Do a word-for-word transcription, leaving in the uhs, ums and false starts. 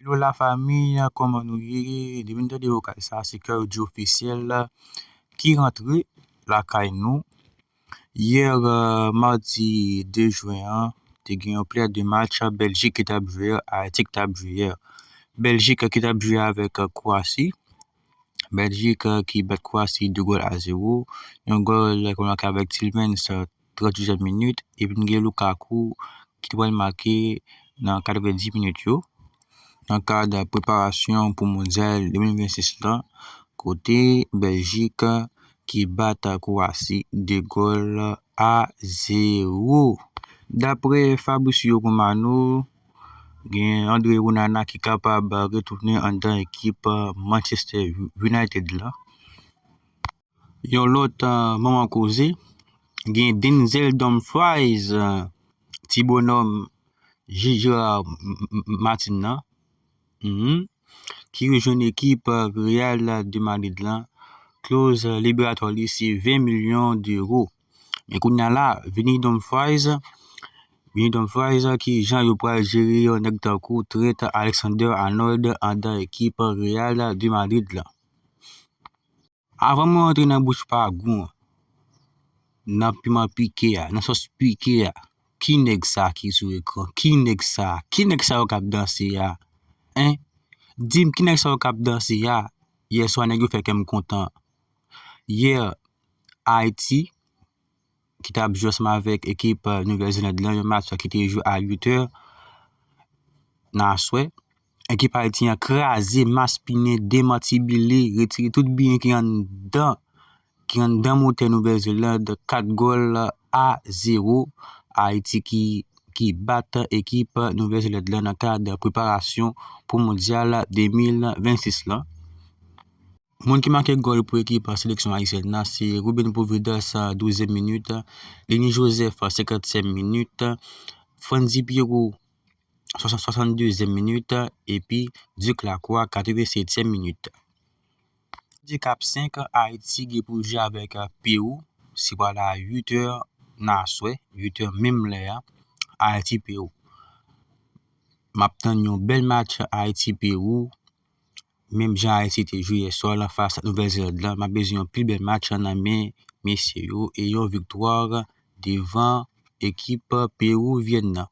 Hello la fami, kòman nou ye? Depi n tande vokal sa, se Kèdi Ofisyèl ki rantre lakay nou. Yè, euh, madi de jen an, te gen yon plè de match Bèljik ki t ap jwe, Ayiti ki t ap jwe yè. Bèljik ki t ap jwe avèk, euh, Kwasi. Bèljik, euh, ki bat Kwasi de gòl a zewo. Yon gòl ki make avèk Tillmans, euh, tranntuityèm minit. Epi n gen Lukaku ki te pral make nan katrevendis minit yo. Nan kad preparasyon pou Mondyal de mil vennsis lan, kote Bèljik ki bat Kwasi de gòl a zewo. Daprè Fabrizio Romano, gen Andre Onana ki kapab retounen anndan ekip Manchester United lan. Yon lòt, euh, manman koze, gen Denzel Dumfries, euh, ti bonòm Gerard M-, M-, Martin nan, mhm, ki rejwenn ekip, euh, Real de Madrid lan. Kloz, euh, liberatoire li se ven milyon dewo. Men kounye a la, Vinny Dumfries, Vinny Dumfries, ki jan yo pral jere yon nèg tankou Trent Alexander-Arnold anndan ekip Real de Madrid lan. Avan mwen antre nan bouch pa gou an, nan piman pike a, nan sòs pike a, ki nèg sa ki sou ekran? Ki nèg sa? Ki nèg sa yo k ap danse a? Hein? Di m, ki nèg sa yo k ap danse a? Yè swa, nèg yo fè kè m kontan. Yè, Ayiti ki t ap jwe ansanm avèk ekip, euh, Nouvèl Zeland lan, yon match ki te jwe a uit è nan aswè. Ekip Ayiti an kraze, maspinen, demantibile, retire tout byen ki anndan, ki anndan motè Nouvèl Zeland, kat gòl a zewo. Ayiti ki, ki bat ekip Nouvèl Zeland lan nan kad preparasyon pou Mondyal de mil vennsis lan. Moun ki make gòl pou ekip seleksyon ayisyèn nan se Ruben Providence, douzyèm minit, Lenny Joseph, senkantyèm minit, Frandy Pierrot, swasann-, swasanndezyèm minit, epi Duc Lacroix, katrevensetyèm minit. Di k ap senk, Ayiti gen pou jwe avèk Pewou, se pral a uit è nan aswè, uit è menm lè a, Ayiti Pewou. M ap tann yon bèl match Ayiti Pewou, menm jan Ayiti te jwe yè swa la fas Nouvèl Zeland lan, m ap bezwen yon pi bèl match nan men mesye yo e yon viktwa devan ekip Pewouvyèn nan.